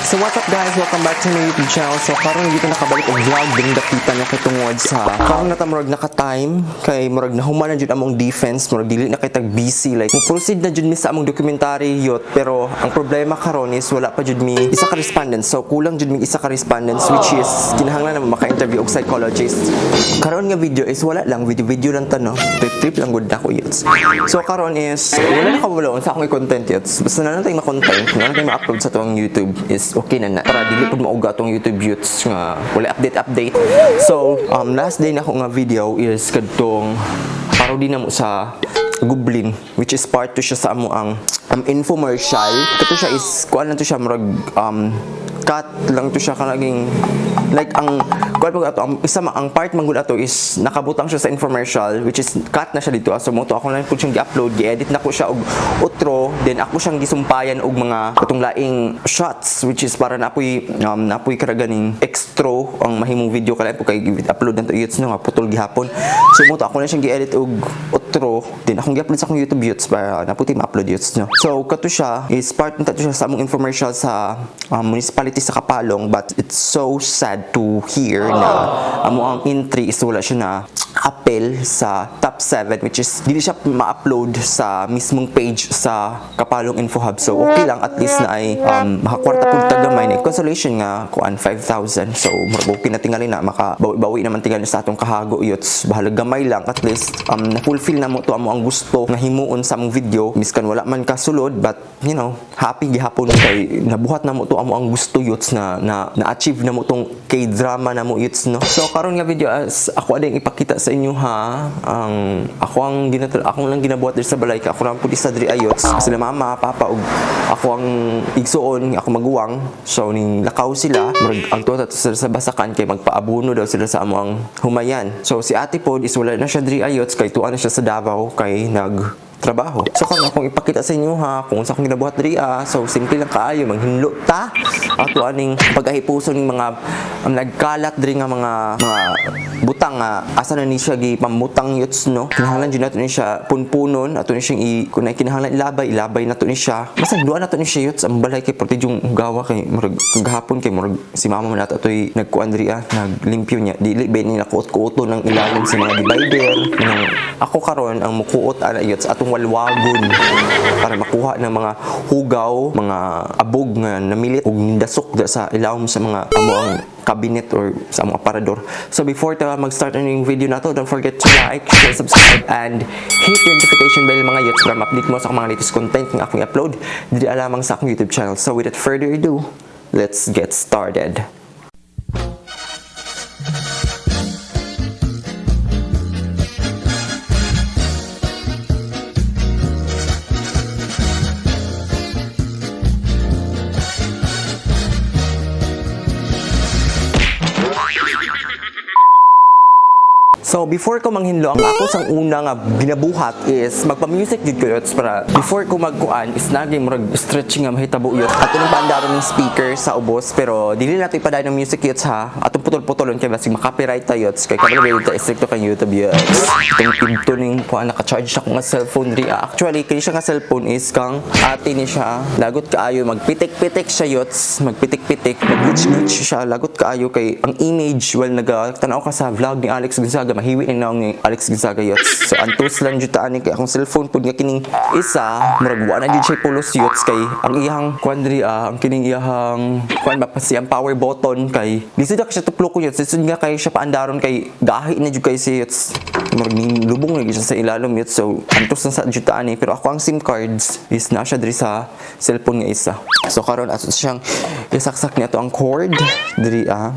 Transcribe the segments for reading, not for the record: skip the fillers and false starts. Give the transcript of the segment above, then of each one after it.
So what's up, guys? Welcome back to my YouTube channel. So karon dito nakabalik og vlog din dapitan no kay tungod sa karon na ta murag naka-time kay murag nahuman na jud among defense, murag dili na kay tag busy, like mo proceed na jud mi sa among documentary yot, pero ang problema karon is wala pa jud mi isa ka respondent. So kulang jud mi isa ka respondents, which is kinahanglan na maka-interview og psychologist. Karon nga video is wala lang, video video lang ta no. Trip trip lang gud nako yots. So karon is wala na kabalo sa akong i-content yots. Basta na lang tayo ma-content, na lang tayo ma-upload sa tuang YouTube is okay na na. Para dili pud mauga atong YouTube youths nga wala update update. So, last day na ako nga video is kadtong parody na mo sa Goblin, which is part 2 siya sa amo ang infomercial. Kato siya is kuan lang to siya, murag cut lang to siya, kanaging like ang kuan pag ato ang isa ang part man gud ato is nakabutang siya sa infomercial, which is cut na siya dito. So mo to ako lang pud siyang gi-upload, gi-edit na ko siya og outro, then ako siyang gisumpayan og mga katong laing shots, which is para napoy karaganing extra ang mahimong video kay po kay upload na to yots no nga putol gihapon. So mo to ako na siyang gi-edit og outro, then akong gi-upload sa akong YouTube yots para naputi ma-upload yots no. So kato siya is part na to siya sa among infomercial sa municipality sa Kapalong, but it's so sad to hear na amo ang entry is wala siya na appeal sa top 7, which is dili siya ma-upload sa mismong page sa Kapalong Info Hub. So okay lang, at least na ay makakwarta pud ta gamay na consolation nga kuan 5,000. So murag okay na tingali na maka bawi-bawi naman tingali sa atong kahago yots. Bahala gamay lang, at least na-fulfill na mo to amo ang gusto nga himuon sa among video, miskan wala man kasulod, but happy gihapon kay nabuhat na mo to amo ang gusto yots na na na-achieve na mo tong K-drama na mo yots no. So karon nga video as ako ading ipakita sa inyo ha, ang ako ang ginatul ako lang ginabuhat diri sa balay kay ako lang pud isa diri ayots, sila mama, papa ug ako ang igsuon, ako maguwang. So ning lakaw sila, murag ang tuwa sila sa basakan kay magpaabuno daw sila sa amo ang humayan. So si ate pod is wala na siya diri ayots kay tuwa na siya sa Davao kay nag trabaho. So karon akong ipakita sa inyo ha kung sa akong ginabuhat diri ah. So simple lang kaayo, manghinlo ta. Ato aning pagahipuso ning mga nagkalat diri nga mga butang nga asa na ni siya gipamutang yots no. Kinahanglan jud nato ni siya punpunon, ato ni siyang i kung na kinahanglan ilabay, ilabay nato ni siya. Basta duwa nato ni siya yots ang balay kay porti yung gawa kay murag kagahapon kay murag si mama man nato atoy nagkuan diri ah, naglimpyo niya. Dili ba ni nakuot-kuoto ng ilalim sa mga divider. Nang ako karon ang mukuot ana yots atong walwagon para makuha ng mga hugaw, mga abog nga namilit ug nindasok da sa ilawom sa mga amo ang cabinet or sa among aparador. So before ta mag-start na yung video na to, don't forget to like, share, subscribe, and hit your notification bell mga yots para ma-update mo sa akong mga latest content nga akong i-upload diri lamang sa akong YouTube channel. So without further ado, let's get started. So before ko manghinlo, ang ako sang una nga ginabuhat is magpa-music jud ko yots para before ko magkuan is naging murag stretching nga mahitabo yot. Ato nang paandaron ng speaker sa ubos, pero dili na to ipadayon ng music yots ha. Atong putol-putolon kay basig makopyright ta yots kay kabalo ba ta stricto kay YouTube yots. Itong pigto ning kuan naka-charge na ko nga cellphone diri. Actually kini siya nga cellphone is kang ate ni siya. Lagot kaayo magpitik-pitik siya yots, magpitik-pitik, mag-glitch-glitch siya. Lagot kaayo kay ang image well naga tan-aw ka sa vlog ni Alex Gonzaga, mahiwi ni naong ni Alex Gonzaga yots. So antos lang jud ta ani kay akong cellphone pud nga kining isa murag wa na jud siya pulos yots kay ang iyang kuan diri ah, ang kining iyang kuan ba pa siyang power button kay lisod na siya tuplok ko yots. Lisod nga kay siya paandaron kay gahi na jud kay siya yots. Murag lubong na jud siya sa ilalom yots. So antos na sa jud ta ani, pero ako ang SIM cards is na siya diri sa cellphone nga isa. So karon ato siyang isaksak niya to ang cord diri ah.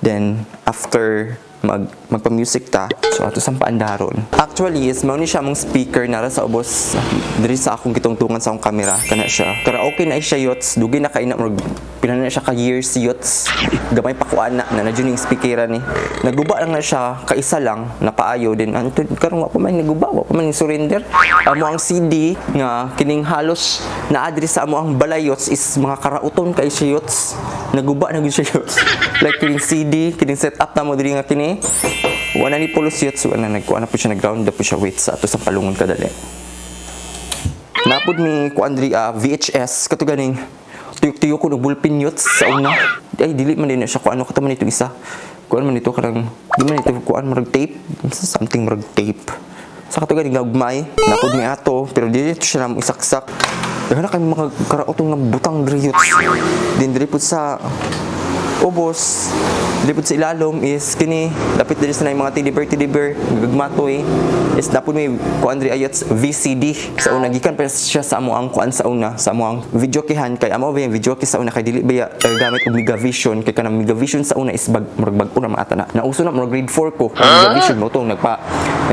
Then after magpa-music ta. So ato sang paandaron. Actually is mao ni siya among speaker nara sa ubos diri sa akong gitungtungan sa akong camera kana siya. Kara okay na siya yots, dugay na kay na murag pila na siya ka years yots. Gamay pa ko ana na na jud ning speakera ni. Naguba lang na siya kaisa lang napaayo din. Antud karon wa pa man naguba, wa pa man surrender. Amo ang CD nga kining halos naa diri sa amo ang balay yots is mga karauton kay siya yots. Naguba na gyud siya yots. Like kining CD, kining setup na mo diri nga kini. Wala ni pulos yots, wala nagkuan na po siya, nag-ground na po siya. Wait sa ato sa palungon kadali. Napod mi kuan diri ah, VHS kato ganing Tuyok-tuyok ko og ballpen yots sa una. Ay, dili man din na siya kuan, ano kato man ito isa. Kuan man ito kanang di man ito kuan, murag tape, something murag tape. Sa kato gani gagmay, napod mi ato, pero dili ito siya namo isaksak. Daghan na kay mga karaotong nga butang diri yots. Din diri pud sa ubos, diri pud sa ilalom is kini dapit diri sa mga teddy bear gagmatoy is napod may kuan diri ayots, VCD sa una, gikan pa siya sa amo ang kuan sa una, sa amo ang video kihan, kay amo ba yung video ki sa una, kay dili ba gamit og Megavision, kay kanang Megavision sa una is bag murag bag-o na maata na nauso na, murag grade 4 ko Megavision mo tong nagpa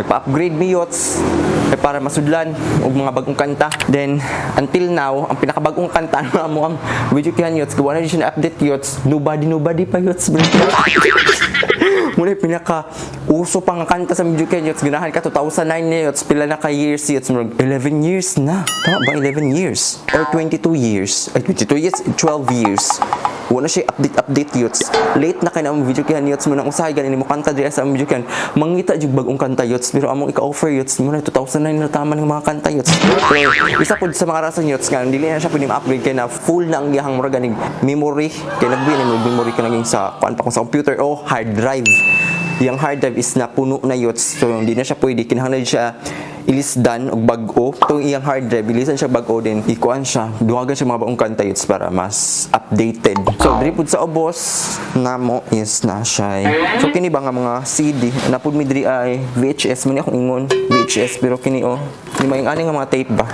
upgrade mi yots kay para masudlan og mga bagong kanta. Then until now, ang pinakabagong kanta na amo ang video kihan yots, gawa na siya na update yots, Nobody Nobody pa yots. Muna yung pinaka uso pa nga kanta sa video kihan yots, ganahan ka 2009 na yots, pila na ka years yots, murag 11 years na. Tama ba, 11 years or 22 years? Ay, 22 years, 12 years. Wala siya update update yots. Late na kay na ang video kihan yots mo nang usahay gani mo kanta diri sa among video kihan. Mangita jud bagong kanta yots, pero among ika-offer yots mo na 2009 na tama ng mga kanta yots. Pero isa pud sa mga rason yots nga dili na siya pwede ma-upgrade kay na full na ang iyahang murag ganing memory, kay nagbi ni memory ka naging sa kuan pa kung sa computer o hard drive. Yung hard drive is napuno na yots, so hindi na siya pwede, kinahanglan siya ilisdan og bag-o. Itong iyang hard drive, ilisan siya bag-o, din ikuan siya, duwagan siya mga bagong kanta yots para mas updated. So diri pud sa ubos namo is na siya. So kini ba nga mga CD napud mi diri ay VHS man ni akong ingon, VHS, pero kini oh, kini may ani nga mga tape ba.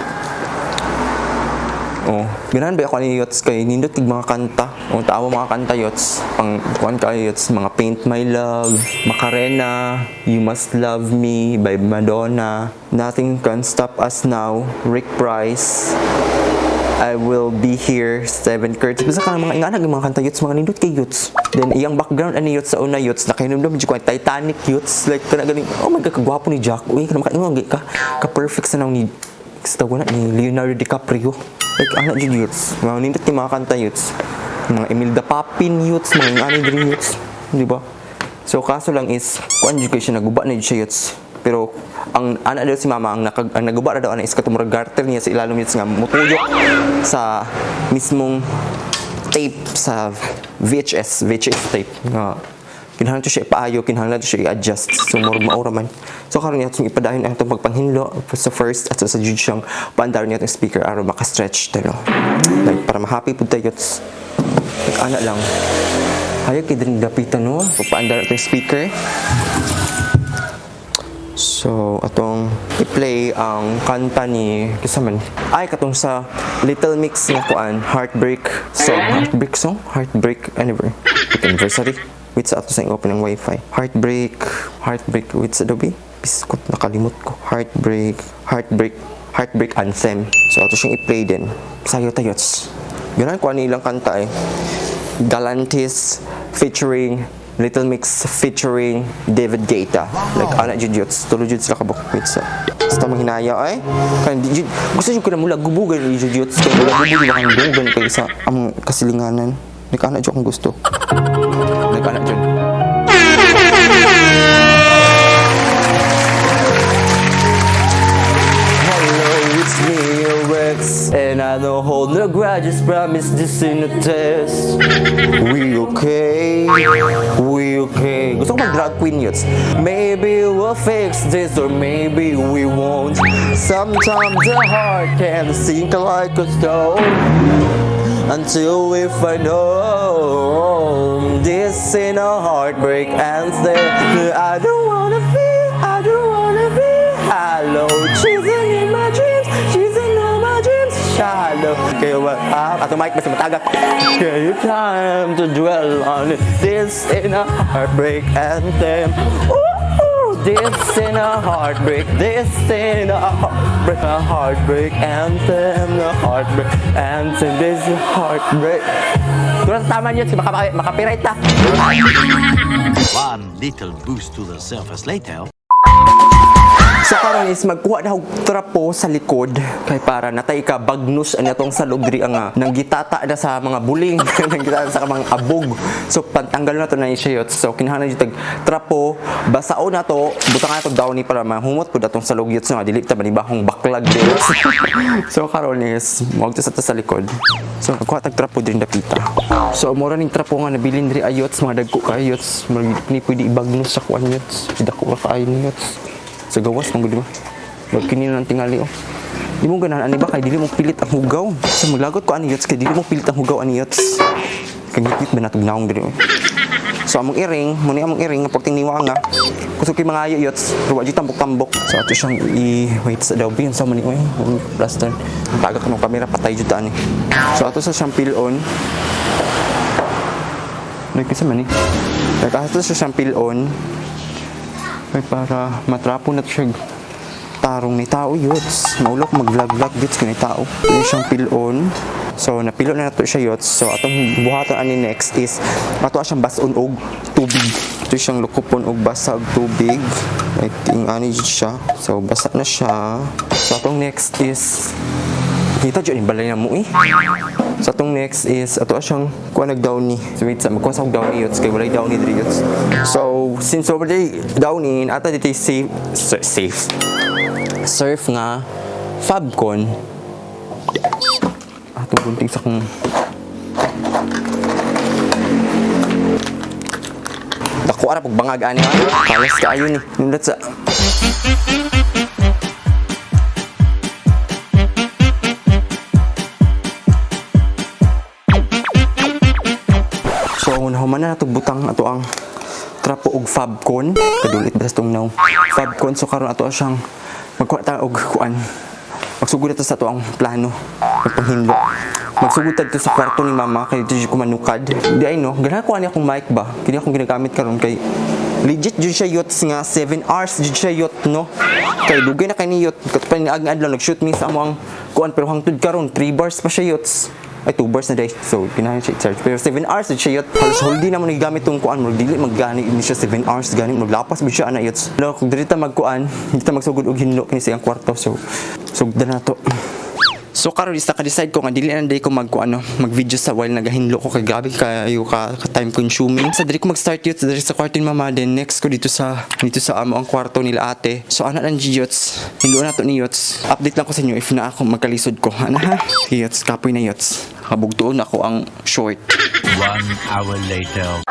Oh, ganahan ba ako ni yots kay nindot kig mga kanta. Oh, taawa mga kanta yots. Pang kuan kaayo yots, mga Paint My Love, Macarena, You Must Love Me by Madonna, Nothing Can Stop Us Now, Rick Price, I Will Be Here, Steven Kurtz. Basta ka mga inganag yung mga kanta yots, mga nindot kay yots. Then iyang background ani yots sa una yots, nakahinumdum medyo ko Titanic yots, like kana ganing, oh my God, kagwapo ni Jack. Uy, kana makaingon ka ka perfect sa ni sa tawag na ni Leonardo DiCaprio. Like ana jud yots. Mga nindot kay mga kanta yots. Mga Imelda Papin yots, mga ingani diri yots, di ba? So kaso lang is kuan jud kay siya, naguba na jud siya yots. Pero ang ana daw si mama, ang naguba ra daw ana is katong murag garter niya sa ilalom yots nga mutuyok sa mismong tape sa VHS tape nga kinahanglan to siya ipaayo, kinahanglan to siya i-adjust. So murag maura man. So karon niya itong ipadayon ang itong pagpanghinlo sa first at sa jud siyang paandaron niya itong speaker aron maka-stretch tayo. Like para ma-happy pud tayo. Like ana lang. Hayag kay din dapitan no. Papaandar itong speaker. So, atong i-play ang kanta ni kisa man. Ay, katong sa Little Mix nga kuan, Heartbreak Song. Heartbreak Song? Heartbreak anniversary. Anniversary. Wait sa ato sa open ng wifi. Heartbreak, Heartbreak with sa Adobe. Biskot, nakalimot ko. Heartbreak, Heartbreak, Heartbreak Anthem. So, ato siyang i-play din. Sayo tayots. Ganun ko ano ilang kanta eh. Galantis featuring Little Mix featuring David Guetta. Like, ana jud yots. Tulo jud sila kabuk. Wait sa. Sa tamang hinaya ay. Kaya di jud gusto jud ko na mula gubugan ni jud yots. Kaya mula gubug ba kang dunggan kay sa among kasilinganan. Like, ana jud akong gusto. Like, ana jud. Hello, it's me, your ex, and I don't hold no grudges. Promise this ain't a test. We okay? We okay? Gusto ko mag drag queen yots. Maybe we'll fix this or maybe we won't. Sometimes the heart can sink like a stone until we find home. This ain't a heartbreak anthem. I don't wanna feel, I don't wanna be hollow. Chasing in my dreams, chasing all my dreams. Shallow. Kaya ba, ah, ato mic basta matagak. Kaya time to dwell on it. This ain't a heartbreak anthem. Ooh, this ain't a heartbreak. This ain't a heartbreak anthem. A heartbreak anthem. This is a heartbreak. Tulad tama niyo, makapiright ta. One little boost to the surface later. So karon is magkuha na og trapo sa likod kay para natay ka bagnus ani atong salog diri ang nang gitata na sa mga buling, nang gitata sa mga abog. So pantanggal na to na siya, yots. So kinahanglan jud tag trapo, basao na to, butang na to downy para mahumot pud atong salog, yots, nga dili ta manibahong baklag diri. So karon is moadto sa ta sa likod. So magkuha tag trapo diri dapita. So mura ning trapo nga nabilin diri ayots, mga dagko kaayo, yots. Murag ni pwede ibagnos sa kuan, yots. Dako ra kaayo ni, yots. Sa gawas man gud ba? Wag kini na lang tingali oh. Di mo ganahan ani ba kay dili mo pilit ang hugaw. So maglagot ko ani, yots, kay dili mo pilit ang hugaw ani, yots. Kagitgit ba natog naong diri oh. So among iring, mo ni among iring nga porting niwa nga. Kusog kay mga ayo, yots, pero wa jud tambok-tambok. So ato siyang i wait sa daw bin sa man ni oy, plaster. Ang taga kanong kamera patay jud ta ani. So ato sa siyang peel on. Nagkisa man ni. Like ato sa siyang peel on. Kay para matrapo na to siya tarong ni tao, yots. Maulok mag-vlog-vlog, yots, kung ni tao. Ito siyang peel-on. So napilo na nato siya, yots. So atong buhaton ani next is ato siyang bason og tubig. Ito siyang lukupon og basa og tubig. Like ing ani jud siya. So basa na siya. So atong next is kita jud ni balay na mo eh. So atong next is ato siyang kuha nag downy. So wait sa magkuha sa og downy, yots, kay walay downy diri, yots. So since over there downy ata dito safe safe surf nga Fabcon atong gunting sa kong dako ara pag bangag ani ah. Kalas kaayo ni. Nindot sa. So nahuman na natog butang ato ang trapo og Fabcon. Kadulit ba sa tong now. Fabcon, so karon ato siyang magkuha ta og kuan. Magsugod na to sa ato ang plano. Magpanghinlo. Magsugod ta dito sa kwarto ni mama kay dito ko manukad. Di ay no, ganahan ko ani akong mic ba. Kini akong ginagamit karon kay legit jud siya, yots, nga 7 hours jud siya, yot, no. Kay dugay na kay ni, yot. Kato pa ni ag adlaw nag-shoot mi sa amo ang kuan pero hangtod karon 3 bars pa siya, yots. Ay, 2 bars na day. So, kinahanglan siya i-charge. Pero 7 hours jud siya, yot. Halos whole day naman gigamit tong kuan mo dili maggani ni siya 7 hours gani maglapas ba siya ana, yots. Lo kung diri ta magkuan, hindi ta magsugod og hinlo kini sa iyang kwarto. So, sugdan na to. So karon is naka-decide ko nga dili na day ko mag ano, mag-video sa while nagahinlo ko kay grabe kayo ka time consuming. Sa diri ko mag-start, yots, diri sa kwarto ni mama, then next ko dito sa amo ang kwarto nila ate. So ana lang yots. Hinlo na to ni yots. Update lang ko sa inyo if na ako magkalisod ko. Ana ha? Yots, kapoy na, yots. Kabugtuon ako ang short. 1 hour later.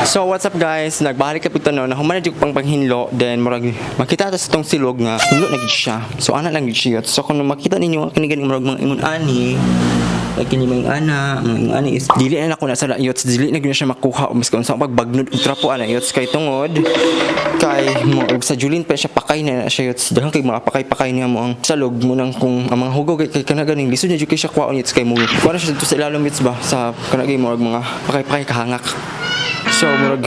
So what's up guys? Nagbalik ka no, nahuman na jud pang panghinlo, then murag makita ta sa tong silog nga hinlo na gid siya. So ana lang gid siya. So kung makita ninyo kini ganing murag mga ingon ani, like kini mga ana, mga ingon ani is dili na nako na sa yots, dili na gyud na siya makuha o maski unsa ang pagbagnod og trapo ana, yots, kay tungod kay mo sa Julin pa siya pakay na, na siya, yots. Daghan kay mga pakay-pakay niya mo ang salog mo nang kung ang mga hugaw kay kana ganing lisod na jud kay siya kuhaon, yots, kay mo kuha na siya dito sa ilalom, yots ba, sa kana gay murag mga pakay-pakay kahangak. So, murag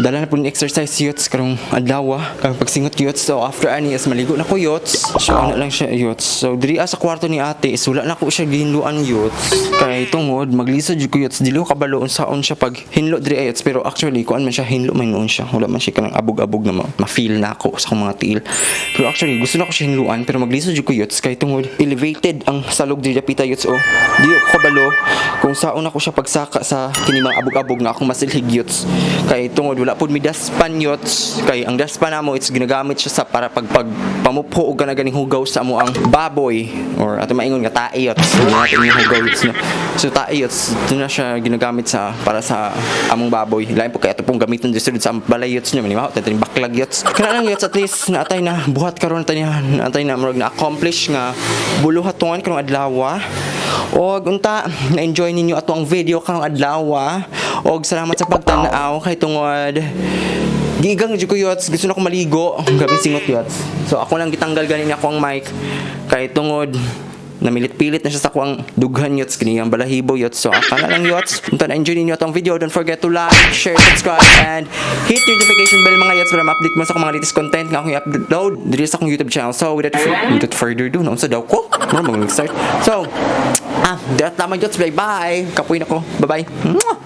dala na po ni exercise, yots, karong adlaw kang pagsingot, yots. So after ani is maligo na ko, yots. So ano lang siya, yots. So diri sa kwarto ni ate is wala na ko siya gihinluan, yots, kay tungod maglisod jud ko, yots. Dili ko kabalo unsaon siya pag hinlo diri yots, pero actually kuan man siya, hinlo man noon siya, wala man siya kanang abog-abog na ma-feel na ako sa akong mga tiil. Pero actually gusto na ko siya hinluan pero maglisod jud ko, yots, kay tungod elevated ang salog diri dapita, yots oh. Di ko kabalo kung saon ako siya pagsaka sa kini mga abog-abog nga akong masilhig, yots, kay tungod wala pud mi dustpan, yots, kay ang dustpan namo it's ginagamit siya sa para pag pamupho og kana ganing hugaw sa amo ang baboy or ato maingon nga tae, yots. Hindi natin yung hugaw, yots, no. So tae, yots, ito na siya ginagamit sa para sa among baboy. Lain po kay ato pong gamiton dito sa among balay, yots, nyo manimaho tayo baklag, yots. Kana lang, yots, at least naatay na buhat karon tayo, naatay na murag na accomplish nga buluhaton karong adlaw. Og unta na-enjoy ninyo ato ang video karong adlaw. Og salamat sa pagtan-aw kay tungod gigang jud ko, yots, gusto na ko maligo. Gabi singot, yots. So ako lang gitanggal ganin ako ang mic kay tungod namilit-pilit na siya sa kuang dughan, yots, kini ang balahibo, yots. So akala lang, yots, unta na-enjoy ninyo atong video, don't forget to like, share, subscribe and hit notification bell, mga yots, para ma-update mo sa akong mga latest content nga akong i-upload diri sa akong YouTube channel. So without further ado, naunsa daw ko, mura mag start. So that lamang, yots. Bye bye, kapoy na ko. Bye bye. Mwah!